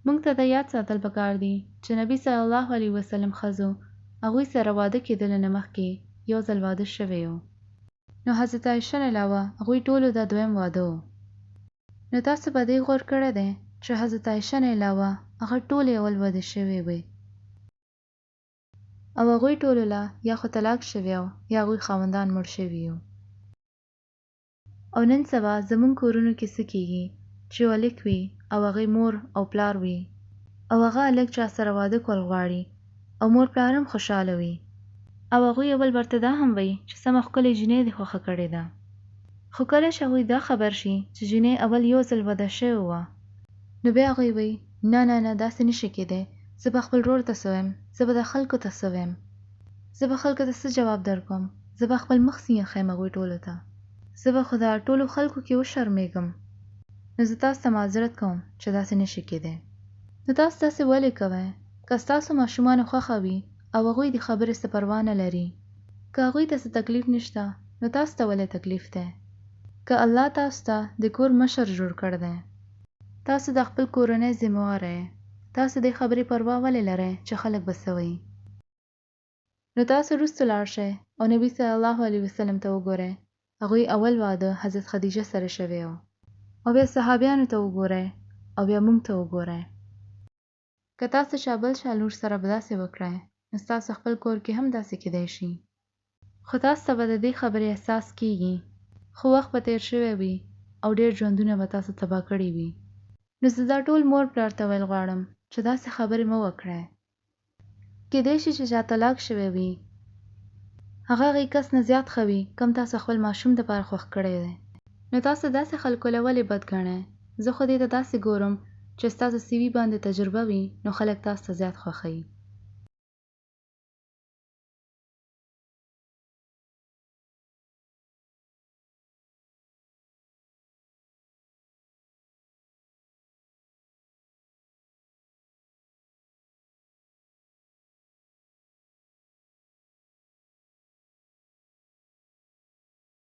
مونږ ته دا یاد ساتل پکار دي چې نبي صلی الله علیه وسلم ښځو هغوی سره واده کیدلو نه مخکې یو ځل واده شوی ؤ نو حضرت عایشه نه علاوه هغوی ټولو دا دویم واده ؤ. نو تاسو په دې غور کړی دی چې حضرت عایشه نه علاوه هغه ټولې اول واده شوې وې او هغوی ټولو له یا خو طلاق شوی او یا هغوی خاوندان مړ شوي وو. او نن سبا زمونږ کورونو کې څه کیږي چې یو هلک وي او هغې مور او پلار وي او هغه هلک چا سره واده کول غواړي او مور پلار هم خوشحاله وي او هغوی اول ورته دا هم وایي چې سمه ښکلې جینۍ دې خوښه کړې ده خو کله چې هغوی دا خبر شي چې جینۍ اول یو ځل وده شوې وه نو بیا هغوی وایي نه نه نه داسې نشي کیدای زه به خپل ورور ته څه وایم زه به دا خلکو ته څه وایم زه به خلکو ته څه جواب درکوم زه به خپل مخ څنګه ښیم هغوی ټولو ته زه به خو دا ټولو خلکو کې وشرمیږم نو زه تاسو ته معذرت کوم چې داسې نشي کیدای نو تاسو داسې ولې کوئ که ستاسو ماشومانو خوښه وي او هغوی د خبرې څه پروا نه لري که هغوی ته څه تکلیف نشته نو تاسو ته ولې تکلیف دی که الله تاسو ته د کور مشر جوړ کړ دی تاسو د خپل کورنۍ ذمه واره یئ تاسو دې خبرې پروا ولې لرئ چې خلک به څه وایي. نو تاسو وروسته لاړ شئ او نبي صلی الله علیه وسلم ته وګورئ هغوی اول واده حضرت خدیجه سره شوی ؤ او بیا صحابیانو ته وګورئ او بیا مونږ ته وګورئ. که تاسو چا بل چا لور سره به داسې وکړی نو ستاسو خپل کور کې هم داسې کیدای شي خو تاسو ته به د دې خبرې احساس کیږي خو وخت به تیر شوی وي او ډیر ژوندونه به تاسو تباه کړي وي نو زه دا ټول مور پلار ته ویل غواړم چې داسې خبرې مه وکړی کیدای شي چې چا طلاق شوی وي هغه هغې کس نه زیات ښه وي کوم تاسو خپل ماشوم دپاره خوښ کړی دی. نو تاسو داسې خلکو له ولې بد ګڼی؟ زه خو دې ته داسې ګورم چې ستاسو سي وي باندې تجربه وي نو خلک تاسو ته زیات خوښوي.